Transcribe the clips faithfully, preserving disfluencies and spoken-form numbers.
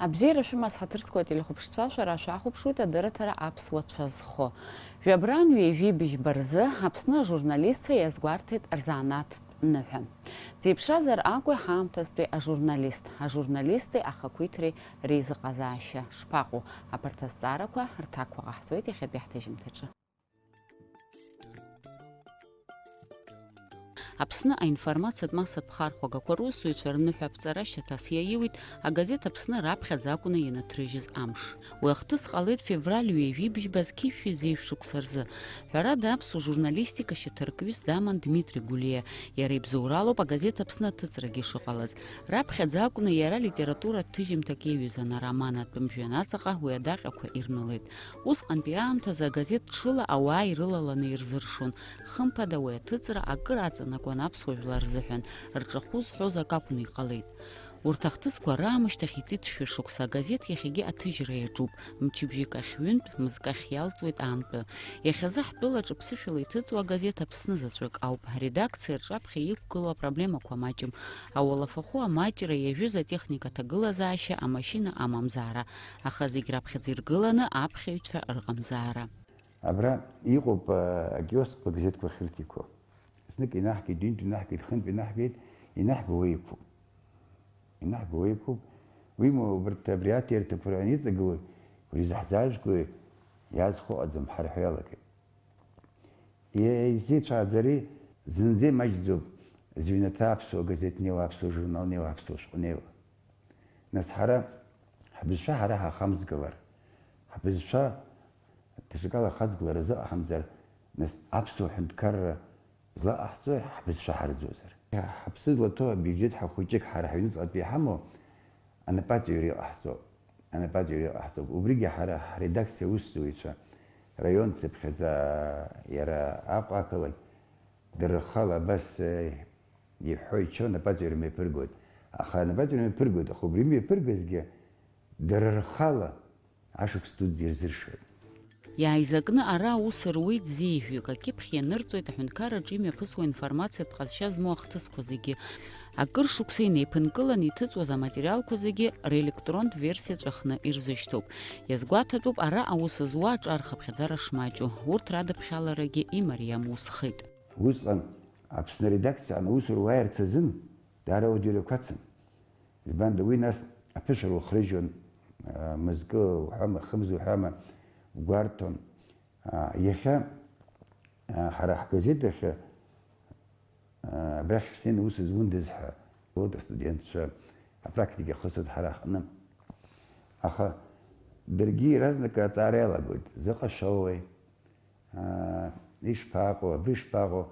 Абзиара шәымаз, ҳаҭыр зқәу ателехәаԥшцәа, шәара шәахәаԥшуеит адырраҭара Аԥсуа цәа зхо. Жәабран ҩажәи быжьба рзы Аԥсны ажурналистцәа иазгәарҭеит рзанааҭтә ныҳәа. Дзеиԥшразар акәу ҳаамҭазтәи ажурналист, ажурналисти ахақәиҭреи реизыҟазаашьа шԥаҟоу? Абарҭ азҵаарақәа рҭакқәа ҟаҳҵоит иахьатәи ҳҭыжьымҭаҿы. Аԥсны аинформациатә массатә ԥхархәагақәа русзуҩцәа рныҳәаԥҵара шьаҭас иаиуит, агазеҭ Аԥсны раԥхьаӡа акәны ианаҭрыжьыз амш. Уи ахҭыс ҟалеит февраль ҩажәи бжьба зқьи жәшәи зеижә шықәса рзы. Ҳәарада, аԥсуа журналистика шьаҭаркҩыс даман Дмитри Гәлиа. Иара ибзоуралоуп агазеҭ Аԥсны аҭыҵрагьы шыҟалаз. Раԥхьаӡа акәны иара литературатә ҭыжьымҭак иаҩызан, ароман атәым жәҩан аҵаҟа уи адаҟьақәа ирнылеит. Усҟантәи аамҭазы агазеҭ ҽыла ауаа ирылаланы ирзыршон. Хымԥада, уи аҭыҵра акыр аҵанакуан аԥсуа жәлар рзыҳәан, рҿахәы зҳәоз акы акәны иҟалеит. Урҭ ахҭысқәа раамышьҭахь иҵит шәышықәса, агазеҭ иахьагьы аҭыжьра иаҿуп, мчыбжьык ахь ҩынтә, мызкы ахь иалҵуеит аамтәы. Иахьазы ҳтәылаҿы ԥсышәала иҭыҵуа агазеҭ Аԥсны заҵәык ауп, аредакциа рҿаԥхьа иқәгылоу апроблемақәа маҷым, ауалафахәы амаҷра, иажәыз атехника аҭагылазаашьа, амашьына амамзаара, аха зегь раԥхьаӡа иргыланы аԥхьаҩцәа рыҟамзаара. Абра иҟоуп, а, акиоскқәа, агазеҭқәа ахьырҭиқәо. Знык инаҳгеит, ҩынтә инаҳгеит, хынтә инаҳгеит, инаҳго уеиқәуп. Инаҳго уеиқәуп. Уимоу, убарҭ абри аҭиарҭақәа рҟны иҵагылоу, уара изаҳзаажәгои, иаазхәо ыҟаӡам ҳәа рҳәо иалагеит. Изеицәааӡари, зынӡа имаҷӡоуп, зыҩнаҭа аԥсуа газеҭ неиуа, аԥсуа журнал неиуа, аԥсуа шәҟәы неиуа. Нас ҳара, ҳбызшәа ҳара ҳахамҵгылар, ҳбызшәа даҽакала ахаҵгылара азыҟаҳамҵар, нас аԥсуа ҳәынҭқарра злаҟаҳҵои ҳбызшәа ҳарӡуазар? Ҳаԥсы злаҭоу абиуџьет ҳахәыҷык ҳара ҳаҩныҵҟатәи иҳамоу анапаҵаҩра иҟаҳҵоит. Анапаҵаҩра иҟаҳҵоит. Убригьы ҳара ҳредакциа аусзуҩцәа, раион цыԥхьаӡа иара Аҟәа ақалақь, дара рхала абас, э, иҳәо ичо анапаҵаҩра мҩаԥыргоит. Аха анапаҵаҩра мҩаԥыргоит, аха убри мҩаԥыргазгьы дара рхала ашықәс дуӡӡа ирзыршоит. Иааизакны ара аус руеит зеижәҩык, акьыԥхь ианырҵоит аҳәынҭқарраҿы имҩаԥысуа информациатә ҟазшьа змоу ахҭысқәа зегьы. Акыр шықәса инеиԥынкыланы иҭыҵуаз аматериалқәа зегьы релектронтә версиа ҵәахны ирзышьҭоуп. Иазгәаҭатәуп ара аус зуа аҿар хыԥхьаӡара шмаҷу, урҭ радыԥхьаларагьы имариам усхеит. Усҟан Аԥсны аредакциаҟны аусура уааирц азын даара ауадаҩрақәа ацын. Избанда, уи нас аԥышәара ухрыжьуан, а, мызкы уҳәама, хымз уҳәама, угәарҭон. А, иахьа, а, ҳара ҳгазеҭ ахь, а, абрахь снеины аус зундаз ҳәа, вот, астудентцәа апрактика ахысуеит ҳара ҳҟны. Аха даргьы иаразнак аҵаара иалагоит, заҟа шәоуеи, аа, ишԥаҟоу, абри шԥаҟоу,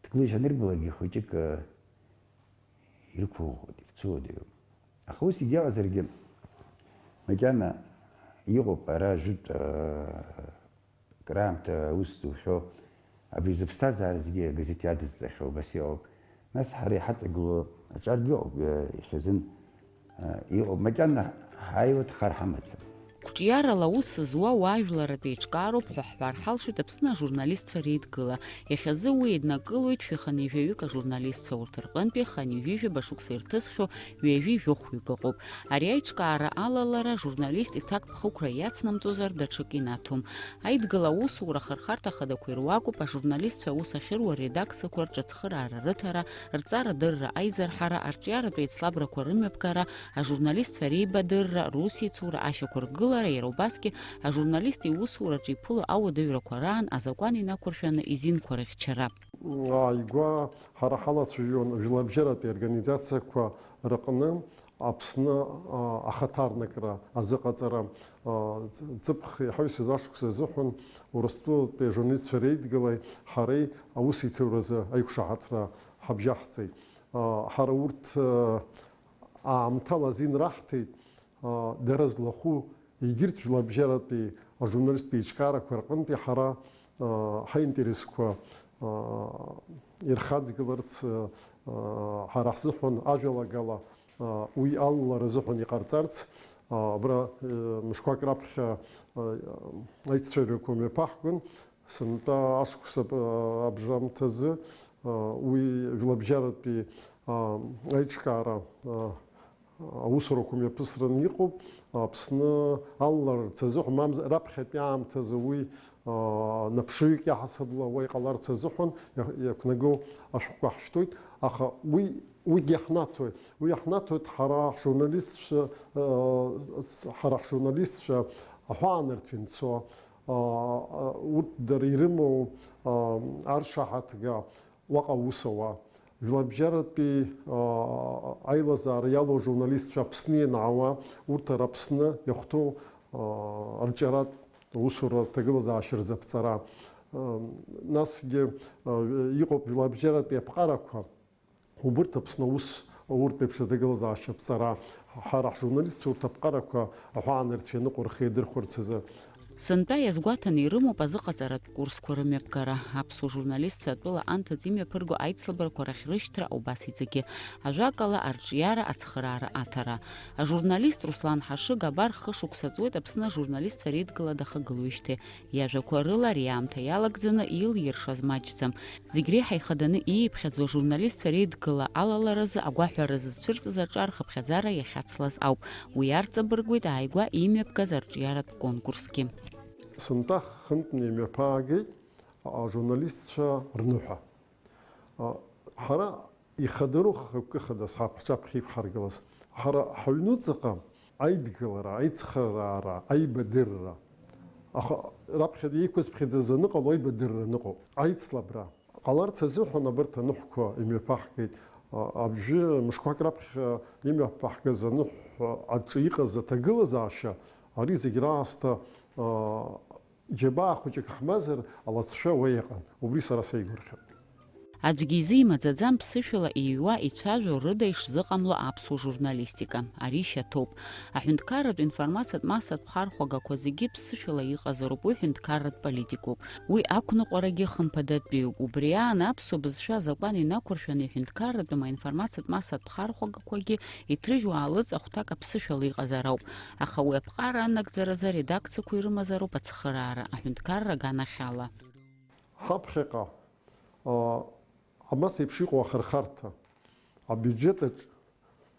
ҭгылашьа анырбалакгьы хәыҷык, аа, ирықәыӷәӷәоит, ирцәыуадаҩуп. Аха ус егьаҟазаргьы, макьана иҟоуп ара жәытә, аа, краамҭа аус зухьоу, абри зыԥсҭазаара зегьы агазеҭ иадызҵахьоу убас иҟоуп. Нас ҳара иҳаҵагылоу аҿаргьы ыҟоуп, иахьазын, а, иҟоуп. Макьана ҳааиуа ҭхар ҳамаӡам. Қәҿиарала аус зуа уаажәларратә еиҿкаароуп ҳәа ҳҳәар ҳалшоит Аԥсны ажурналистцәа реидгыла. Иахьазы уи еиднакылоит шәи хынҩажәаҩык ажурналистцәа, урҭ рҟынтәи хынҩажәи жәаба шықәса ирҭысхьоу ҩажәи жәохәҩык ыҟоуп. Ари аиҿкаара алалара ажурналист иҭакԥхықәра иацнамҵозар даҽак инаҭом. Аидгыла аусура ахырхарҭа ахадақәа ируакуп ажурналистцәа аус ахьыруа редакциақәа рҿы ацхыраара рыҭара, рҵарадырра аизырҳара, арҿиаратә еицлабрақәа рымҩаԥгара, ажурналистцәа реибадырра, русеицура ашьақәыргылара, иара убасгьы ажурналист иусураҿы иԥыло ауадаҩрақәа раан азакәан инақәыршәаны изинқәа рыхьчара. Ааигәа ҳара ҳалацәажәон жәлабжьаратәи аорганизациақәа рыҟны Аԥсны, а, ахаҭарнакра азыҟаҵара, а, ҵыԥх иаҳаҩсыз ашықәс азыҳәан Урыстәылатәи ажурналистцәа реидгылеи ҳареи аусеицуразы аиқәшаҳаҭра ҳабжьаҳҵеит. А, ҳара урҭ, а, аамҭала азин раҳҭеит, а, дара злахәу егьырҭ жәлабжьаратәи ажурналисттә еиҿкаарақәа рҟынтәи ҳара, а, ҳаинтересқәа, а, ирхаҵгыларц, а, ҳара ҳзыҳәан ажәалагала, а, уи алалара азыҳәан иҟарҵарц, а, абра, э, мышқәак раԥхьа, а, аиццәажәарақәа мҩаԥаҳгон, сынтәа ашықәс аб-, абжамҭазы, а, уи жәлабжьаратәи, а, аиҿкаара, а, Аусурақәа мҩаԥысраны иҟоуп, Аԥсны алаларц азыҳәан, мамзар раԥхьатәи аамҭазы уи, аа, наԥшыҩк иаҳасабала уа иҟаларц азыҳәан иа-, иақәнагоу ашәҟәқәа ҳшьҭоит, аха уи, уигьы иаҳнаҭоит. Уи иаҳнаҭоит ҳара ҳжурналистцәа, аа, ҳара ҳжурналистцәа аҳәаанырцә инцо, аа, урҭ дара ирымоу, аа, аршаҳаҭга, уаҟа аус ауа, жәларбжьаратәи, аа, аилазаара иалоу ажурналистцәа Аԥсны ианаауа, урҭ ара Аԥсны иахәҭоу, аа, арҿиаратә усура, аҭагылазаашьа рзы аԥҵара. Ам, насгьы, аа, иҟоуп жәларбжьаратәи аԥҟарақәа, убырҭ Аԥсны аус ауртә еиԥш аҭагылазаашьа аԥҵара. Ҳара ҳжурналистцәа урҭ аԥҟарақәа аҳәаанырцә ианыҟоу рхы иадырхәарц азы. Сынтәа иазгәаҭаны ирымоуп азыҟаҵаратә курсқәа рымҩаԥгара. Аԥсуа журналистцәа атәыла анҭыҵ имҩаԥырго аицлабрақәа рахь рышьҭра убас иҵегьы. Ажәакала, арҿиара, ацхыраара, аҭара. Ажурналист Руслан Ҳашыг абар хышықәса ҵуеит Аԥсны ажурналистцәа реидгыла дахагылоижьҭеи. Иажәақәа рыла, ари аамҭа иалагӡаны илиршаз маҷӡам. Зегь реиҳа ихаданы ииԥхьаӡо ажурналистцәа реидгыла алаларазы агәаҳәара зызцәырҵыз аҿар хыԥхьаӡара иахьацлаз ауп. Уи арҵабыргуеит ааигәа имҩаԥгаз арҿиаратә конкурсгьы. Сынтәа хынтәны имҩаԥаагеит ажурналистцәа рныҳәа. Ҳара ихадароу хықәкы хадас ҳаԥхьаԥхьа иқәҳаргылаз. Ҳара ҳаҩнуҵаҟа аидгылара, аицхыраара, аибадырра. Аха раԥхьатәи еиқәызԥхьаӡаз аныҟало аибадырра аныҟоуп. Аицлабра ҟаларц азыҳәан абарҭ аныҳәқәа имҩаԥаҳгеит. А, абжьы мышқәак раԥхьа имҩаԥаҳгаз аныҳә аҿы иҟаз аҭагылазаашьа, ари зегь раасҭа, а, џьабаа хәыҷык ҳмазар, алацәа уа иҟан. Убри сара сеигәырӷьоит. Аӡәгьы изы имаӡаӡам ԥсышәала иҩуа, ицәажәо рыда ишзыҟамло аԥсуа журналистика. Ари шьаҭоуп. Аҳәынҭқарратә информациатә массатә хархәагақәа зегьы ԥсышәала иҟазароуп, уи ҳәынҭқарратә политикоуп. Уи ақәныҟәарагьы хымԥадатәиуп. Убри аан аԥсуа бызшәа азакәан инақәыршәаны иҳәынҭқарратәым аинформациатә массатә хархәагақәагьы иҭрыжьуа аалыҵ ахәҭак аԥсышәала иҟазар ауп. Аха уи аԥҟара анагӡаразы аредакциақәа ирымазароуп ацхыраара, аҳәынҭқарра аганахьала. Ҳаԥхьаҟа, а, абас еиԥш иҟоу ахырхарҭа, абиуџьетаҿ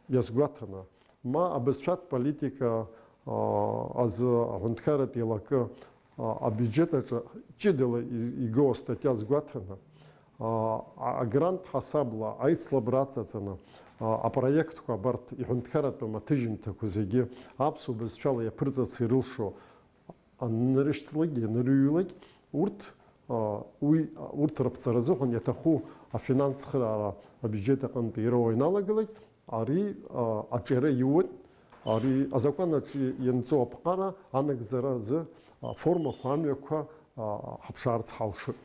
иазгәаҭаны, ма абызшәатә политика, а, азы аҳәынҭқарратә еилакы, а, абиуџьет аҿы ҷыдала и-, игоу астатиа азгәаҭаны, а, а-, агрант ҳасабла аицлабра аҵаҵаны, а, апроектқәа абарҭ иҳәынҭқарратәым аҭыжьымҭақәа зегьы аԥсуа бызшәала иаԥырҵарц ирылшо анрышьҭлак, ианырыҩлак, урҭ, а, уи, урҭ рыԥҵара азыҳәан иаҭаху афинанс цхыраара абиуџьет аҟынтә ироуа иналагалак, ари, а, аҿиара иуеит, ари азакәан аҿы ианҵоу аԥҟара анагӡара азы аформақәа, амҩақәа, а, ҳаԥшаарц ҳалшоит.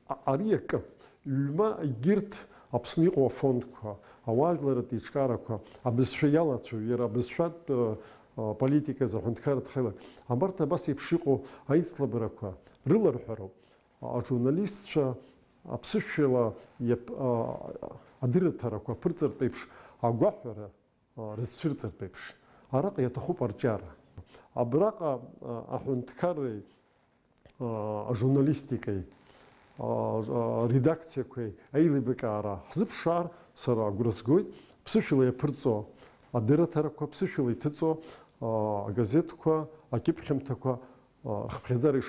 А-, ари акы. Ҩма егьырҭ Аԥсны иҟоу афондқәа, ауаажәларратә еиҿкаарақәа, абызшәа иалацәажәо, иара абызшәатә, э, э, политиказы аҳәынҭқарратә хеилак, абарҭ абас еиԥш иҟоу аицлабрақәа рыларҳәароуп. Ажурналистцәа аԥсышәала иап-, а, адырраҭарақәа аԥырҵартә еиԥш агәаҳәара, а, рызцәырҵыртә еиԥш, араҟа иаҭахуп арҿиара. Абраҟа, а, аҳәынҭқарреи, а, ажурналистикеи, а, а, редакциақәеи аилибакаара ҳзыԥшаар, сара агәра згоит, ԥсышәала иаԥырҵо адырраҭарақәа, ԥсышәала иҭыҵуа, а, агазеҭқәа, акьыԥхьымҭақәа, рхыԥхьаӡара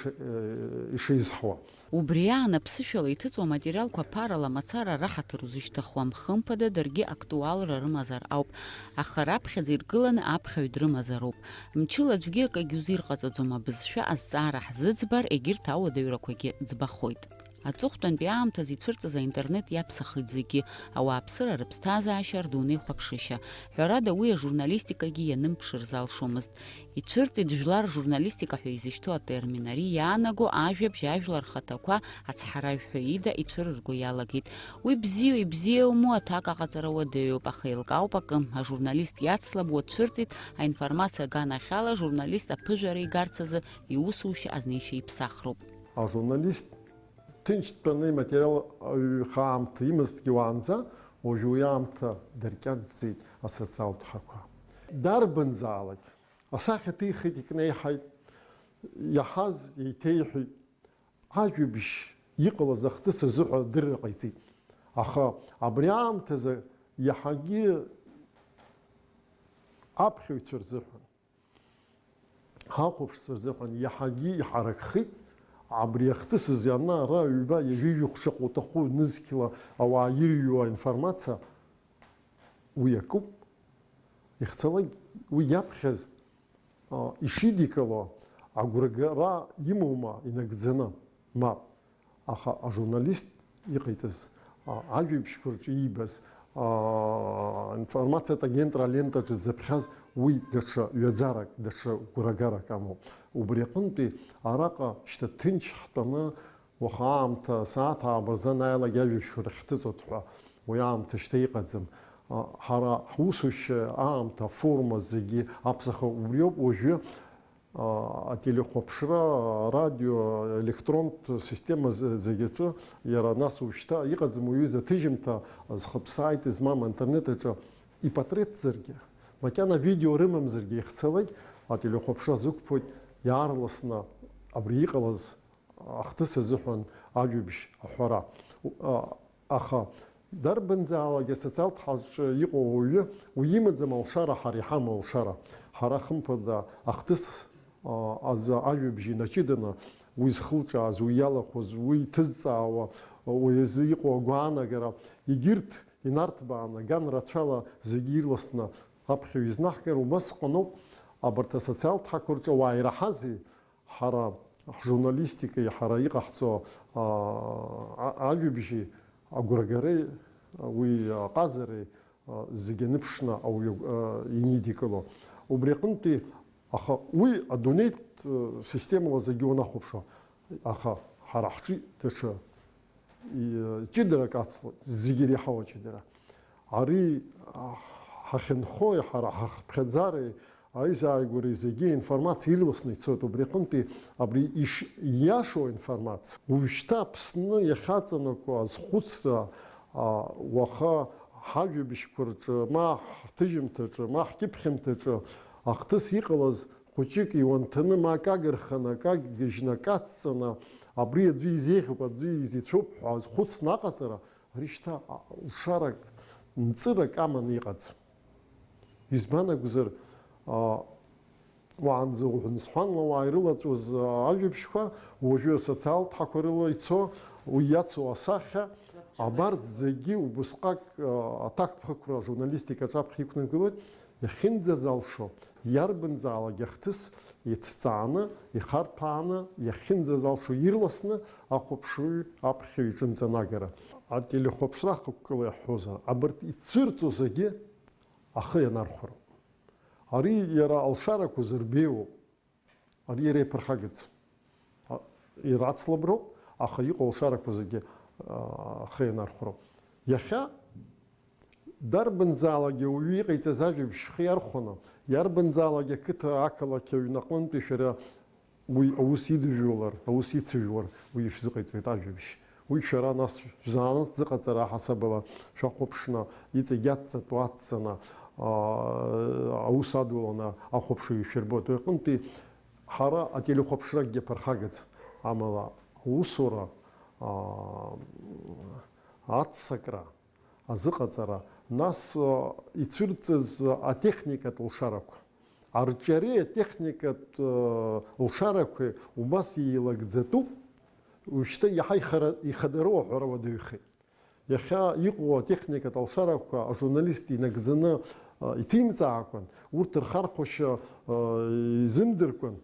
ишеизҳауа. Убри аан аԥсышәала иҭыҵуа аматериалқәа ԥарала мацара раҳаҭыр узышьҭыхуам, хымԥада даргьы актуалра рымазар ауп, аха раԥхьаӡа иргыланы аԥхьаҩ дрымазароуп. Мчыла аӡәгьы акагьы узирҟаҵаӡом, абызшәа азҵаара ҳзыӡбар, егьырҭ ауадаҩрақәагьы ӡбахоит. Аҵыхәтәантәи аамҭазы ицәырҵыз аинтернет иаԥсахит зегьы, ауааԥсыра рыԥсҭазаашьа, рдунеихәаԥшышьа. Ҳәарада, уи ажурналистикагьы ианымԥшыр залшомызт. Ицәырҵит жәлар журналистика ҳәа изышьҭоу атермин. Ари иаанаго ажәабжь ажәлар рхаҭақәа ацҳаражәҳәаҩ ида ицәырырго иалагеит. Уи бзиоу ибзиоуму аҭак аҟаҵара уадаҩуп, аха еилкаауп акы, ажурналист иацлабуа дцәырҵит, аинформациа аганахьала ажурналист аԥыжәара игарц азы иусушьа азнеишьа иԥсахроуп. Ажурналист ҭынч дтәаны иматериал аҩхаамҭа имазҭгьы уаанӡа, уажәы уи аамҭа дыркьаҿӡеит асоциалтә ҳақәа. Дарбанзаалак асахьа ҭихит, икнеиҳаит, иаҳаз еиҭеиҳәеит, ажәабжь иҟалаз ахҭыс азыҳәа адырра ҟаиҵеит. Аха абри аамҭазы иаҳагьы аԥхьаҩцәа рзыҳәан, ҳахәаԥшцәа рзыҳәан иаҳагьы иҳаракхеит, абри ахҭыс азы ана ара ҩба ҩажәи жәохә шаҟа уҭаху нызқьла ауаа ирҩуа аинформациа уи акоуп. Ихцалак уи иаԥхьаз, а, ишидикыло агәрагара имоума инагӡаны? Мап. Аха ажурналист иҟаиҵаз, а, ажәабжьқәа рҿы иибаз, а, информациатә агентра алентаҿы дзыԥхьаз уи даҽа ҩаӡарак, даҽа гәрагарак амоуп. Убри аҟынтәи араҟа шьҭа ҭынч ҳтәаны, уаха аамҭа, асааҭ ааба рзы анааилак ажәабжьқәа рыхьҭыҵуеит ҳәа уи аамҭа шьҭа иҟаӡам. А, ҳара ҳусушьа аамҭа, аформа зегьы аԥсахо убриоуп. Уажәы а, ателехәаԥшра, арадио, аелектронтә система з-, зегь аҿы, иара нас уажәшьҭа иҟаӡам уаҩы изы аҭыжьымҭа зхыԥсааит змам аинтернет аҿы ипатреҭзаргьы, макьана авидео рымамзаргьы ихцалак, ателехәаԥшра зықәԥоит иаарласны абри иҟалаз ахҭыс азыҳәан ажәабжь аҳәара. У-, а, Аха дарбанзаалак асоциалтә ҳаҿы иҟоу ауаҩы уи имаӡам алшара, ҳара иҳамоу алшара. Ҳара, хымԥада, ахҭыс, а, азы ажәабжь инаҷыданы, уи зхылҿааз, уи иалахәыз, уи иҭызҵаауа, уи азы иҟоу агәаанагара, егьырҭ инарҭбааны, ган рацәала зегьы ирласны аԥхьаҩ изнаҳгар, убасҟаноуп абарҭ асоциалтә ҳақәа рҿы ауаа ираҳази, ҳара ҳжурналистикеи ҳара иҟаҳҵо, а, а-, ажәабжьи агәрагареи, уи аҟазареи, а, зегьы аныԥшны ауаҩы, а, инидикыло. Убри аҟынтәи, аха уи адунеитә, а, системала зегьы уанахәаԥшуа, аха ҳара ҳҿы даҽа, и-, ҷыдарак ацлоит, зегьы иреиҳау аҷыдара. Ари, а, ҳахьынхои ҳара ҳахыԥхьаӡареи, аизааигәара зегьы аинформациа ирласны ицоит, убри аҟынтәи абри иш-, ииашоу аинформациа. Уажәшьҭа Аԥсны иахьаҵанакуа азхәыцра, а, уаха ҳажәабжьқәа рҿы, ма ҳҭыжьымҭаҿы, ма ҳкьыԥхьымҭаҿы ахҭыс иҟалаз хәыҷык иуанҭаны, ма акы агырханы, акы агыжьны, акы ацҵаны, абри аӡәы изеиӷьуп, аӡәы изеицәоуп ҳәа азхәыцны аҟаҵара, ари шьҭа, а, лшарак, нҵырак аманы иҟаӡам. Избан акәзар, а, уаанӡа уҳәансҳәанла уаа ирылаҵәоз, а, ажәабжьқәа, уажәы асоциалтә ҳақәа рыла ицо, уи иацу асахьа, абарҭ зегьы убысҟак, а, аҭакԥхықәра ажурналистика аҿаԥхьа иқәнаргылоит, иахьынӡазалшо, иарбанзаалак ахҭыс иҭҵааны, ихарҭәааны, иахьынӡазалшо ирласны ахәаԥшыҩ аԥхьаҩ иҿынӡа анагара. Ателехәаԥшра ахықәкыла иаҳҳәозар, абарҭ ицәырҵуа зегьы ахы ианархәароуп. Ари иара алшарақәа зырбеиоуп. Ари иара иԥырхагаӡам. А, ирацлаброуп, аха иҟоу алшарақәа зегьы, а, ахы ианархәароуп. Иахьа дарбанзаалак ауаҩы иҟаиҵаз ажәабжь шәхы иархәаны, иарбанзаалак ақыҭа, ақалақь аҩнаҟынтәи шәара уи аус идыжәуалар, аус ицыжәуар, уи ишәзыҟаиҵоит ажәабжь. Уи шәара нас шәзанааҭ зыҟаҵара аҳасабала шәахәаԥшны, иҵегь иацҵатәу ацҵаны, аа, аус адуланы ахәаԥшыҩ ишәырбоит. Уи аҟынтәи ҳара ателехәаԥшракгьы ԥырхагаӡам. Амала аусура, аа, аццакра, азыҟаҵара, нас, аа, ицәырҵыз атехникатә лшарақәа. Арҿиареи атехникатә, э, лшарақәеи убас еилагӡатәуп, уажәшьҭа иаҳа ихара-, ихадароу аҳәара уадаҩхеит. Иахьа иҟоу атехникатә алшарақәа ажурналист инагӡаны, э, иҭимҵаакәан, урҭ рхархәашьа, э, изымдыркәан,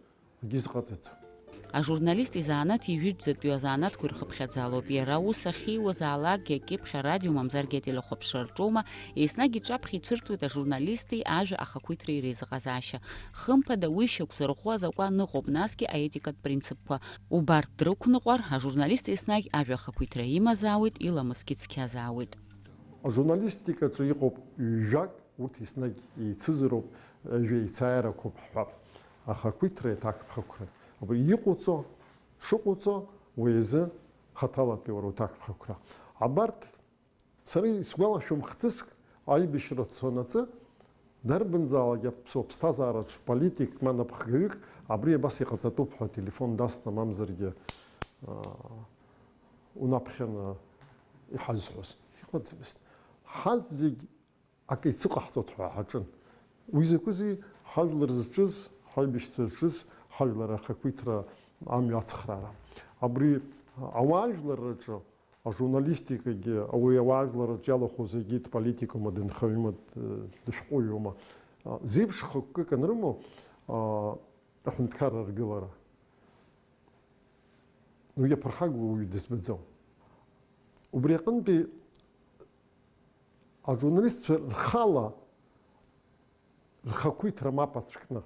акгьы зыҟаҵаӡом. Ажурналист изанааҭ ижәытәӡатәи азанааҭқәа ирхыԥхьаӡалоуп. Иара аус ахьиуазаалакгьы акьыԥхь арадио мамзаргьы ателехәаԥшра рҿоума, еснагь иҿаԥхьа ицәырҵуеит ажурналисти ажәа ахақәиҭреи реизыҟазаашьа. Хымԥада, уи шьақәзырӷәӷәо азакәан ыҟоуп, насгьы аетикатә принципқәа. Убарҭ дрықәныҟәар, ажурналист еснагь ажәа ахақәиҭра имазаауеит, иламысгьы цқьазаауеит. Ажурналистикаҿы иҟоуп ҩажәак, урҭ еснагь еицызароуп, ажәа еицааирақәоуп ҳҳәап. Ахақәиҭреи аҭакԥхықәреи. Абри иҟоуҵо, шыҟоуҵо, уи азы хаҭалатәи уара уҭакԥхықәра. Абарҭ сара исгәалашәом хҭыск аибашьра цонаҵы, дарбанзаалак аԥсуа ԥсҭазаараҿ политик ма напхгаҩык абри абас иҟаҵатәуп ҳәа ателефон дасны мамзаргьы, аа, унаԥхьаны иҳазҳәоз. Иҟаӡамызт. Ҳазегь акы ицыҟаҳҵоит ҳәа ҳаҿын. Уи закәызеи ҳажәлар зҿыз, ҳаибашьцәа зҿыз, ҳажәлар ахақәиҭра амҩа ацхраара? Абри ауаажәларраҿы ажурналистикагьы, ауаҩы ауаажәларраҿы иалахәу зегьы дполитикума, дынхаҩума, д-, дышәҟәыҩҩума, а, зеиԥш хықәкык анрымоу, а, аҳәынҭқарра аргылара. Уи иаԥырхагоу уаҩы дызбаӡом. Убри аҟынтәи ажурналистцәа рхала рхақәиҭра мап ацәкны,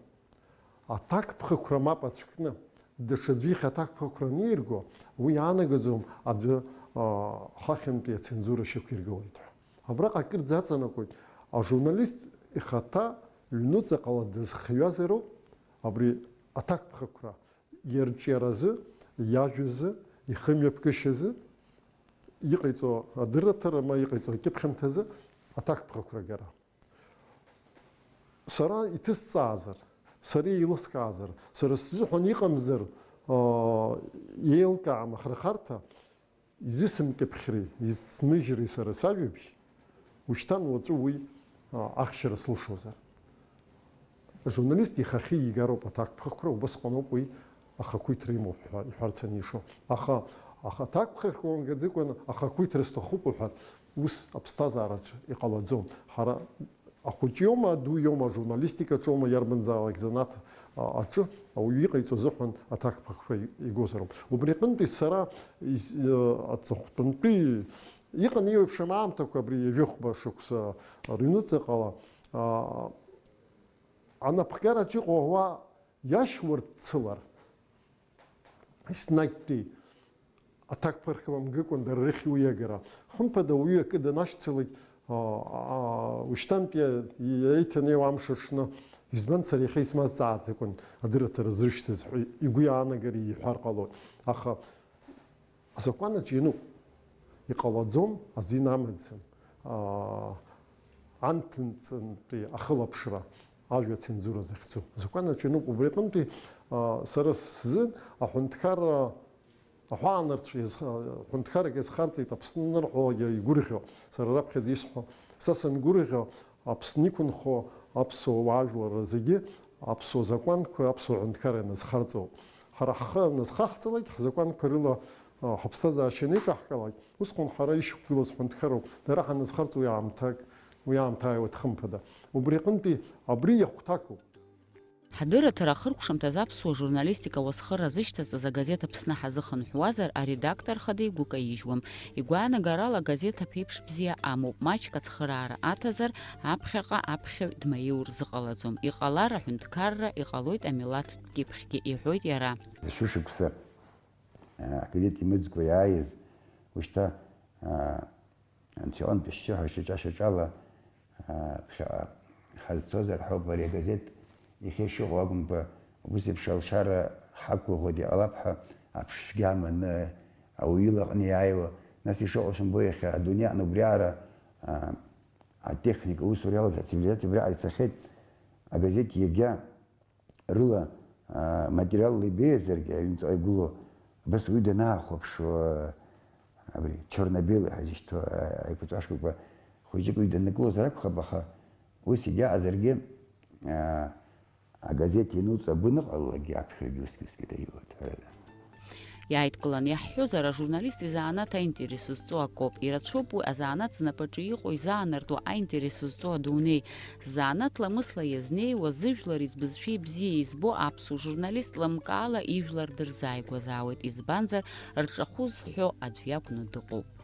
аҭакԥхықәра мап ацәкны, даҽаӡәы ихь аҭакԥхықәра анеирго, уи иаанагаӡом аӡәы, аа, хыхьынтәи ацензура шьақәиргылеит ҳәа. Абраҟа акырӡа аҵанакуеит, ажурналист ихаҭа ҩнуҵаҟала дызхиазароуп абри аҭакԥхықәра иарҿиаразы, иажәазы, ихымҩаԥгашьазы, иҟаиҵо адырраҭара ма иҟаиҵо акьыԥхьымҭазы аҭакԥхықәра агара. Сара иҭысҵаазар, сара еилыскаазар, сара сзыҳәан иҟамзар, аа, еилкаам ахырхарҭа, изысымкьыԥхьри, изҵмыжьри сара сажәабжь, ушьҭан уаҵәы уи, аа, ахьчара слшозар. Ажурналист ихахьы игароуп аҭакԥхықәра, убасҟаноуп уи ахақәиҭра имоуп ҳәа иҳәарц анишо. Аха, аха аҭакԥхықәра умгаӡакәан ахақәиҭра сҭахуп уҳәар, ус аԥсҭазаараҿы иҟалаӡом. Ҳара ахәыҷ иоума, аду иоума, ажурналистикаҿоума, иарбанзаалак занааҭ, а, аҿы ауаҩы иҟаиҵо азыҳәан аҭакԥхықәра игозароуп. Убри аҟынтәи сара из-, э, аҵыхәтәантәи иҟан еиуеиԥшым аамҭақәа абри ҩажәихәба шықәса рыҩнуҵаҟала, а, анапхгараҿ иҟоу ауаа иашьуарццылар, еснагьтәи аҭакԥхықәра мгыкәан дара рыхь уи иагара. Хымԥада, уаҩы акы данашьцылак, а, а, ушьҭантәи иеиҭанеиуа амш аҽны, избан, сара иахьа исмазҵааӡакәан адырраҭара зрышьҭаз ҳәа игәы иаанагар иҳәар ҟалоит. Аха азакәанаҿ иануп, иҟалаӡом, азин амаӡам, аа, анҭынҵынтәи ахылаԥшра, ажәа ацензура захьӡу. Азакәанаҿ иануп, убри аҟынтәи, аа, сара сзы аҳәынҭқарра, аҳәаанырцә иазха-, аҳәынҭқаррак иазхарҵеит Аԥсны анырҳәалак игәырӷьо, сара раԥхьаӡа исҳәо, са сангәырӷьо, Аԥсны иқәынхо аԥсуа уаажәларра зегьы аԥсуа закәанқәа, аԥсуа ҳәынҭқарра ианазхарҵо. Ҳара ҳхы аназхаҳҵалак, ҳзакәанқәа рыла, а, ҳаԥсҭазаашьа анеиҿаҳкаалак, усҟан ҳара ишьақәгылаз ҳәынҭқарроуп, дара ҳаназхарҵо уи аамҭак, уи аамҭа ааиуеит хымԥада. Убри аҟынтәи абри иахәҭакуп. Ҳдырраҭара ахыркәшамҭаз аԥсуа журналистика уасхыр азышьҭазҵаз агазеҭ Аԥсны ҳазыхынҳәуазар, аредактор хада игәы каижьуам. Игәаанагарала, агазеҭ аԥеиԥш бзиа амоуп, маҷк ацхыраара аҭазар, аԥхьаҟа аԥхьаҩ дмаиур зыҟалаӡом. Иҟалар аҳәынҭқарра, иҟалоит амилаҭтә кьыԥхьгьы, иҳәоит иара. Шәышықәса, а, агазеҭ имыӡкәа иааиз, ушьҭа, а, Анцәа иҟынтә шьшьыҳәа шьаҿа-шьаҿала, аа, ԥхьаҟа ҳазцозар ҳәоуп ари агазеҭ иахьа ишыҟоу акәымкәа, убыс еиԥш алшара ҳақәгәыӷуеит, иҟалап ҳәа аԥшшәгьы аманы ауаҩы илаҟны иааиуа. Нас ишыҟоу шәымбои, иахьа адунеи аҟны убриаҟара, аа, атехника аусура иалагеит, ацивилизациа убриаҟара ицахьеит, агазеҭ иагьа рыла, аа, материалла ибеиазаргьы, аҩнҵҟа игылоу, абас уаҩы данаахәаԥшуа, абри, черно-белый ҳәа изышьҭоу, аа, аиқәаҵәашкақәа хәыҷык уаҩы даннакылозар акәхап, аха ус егьаҟазаргьы, аа, агазеҭ иануҵо агәы аныҟалалакгьы аԥхьаҩгьы усгьы-усгьы даиуеит ҳәа. Иааидкыланы иаҳҳәозар, ажурналист изанааҭ аинтерес зҵоу акоуп. Ирацәоуп уи азанааҭ знапаҿы иҟоу изаанартуа аинтерес зҵоу адунеи. Ззанааҭ ламысла иазнеиуа, зыжәлар избызшәеи бзиа избо аԥсуа журналист лымкаала ижәлар дырзааигәазаауеит, избанзар, рҿахәы зҳәо аӡә иакәны дыҟоуп.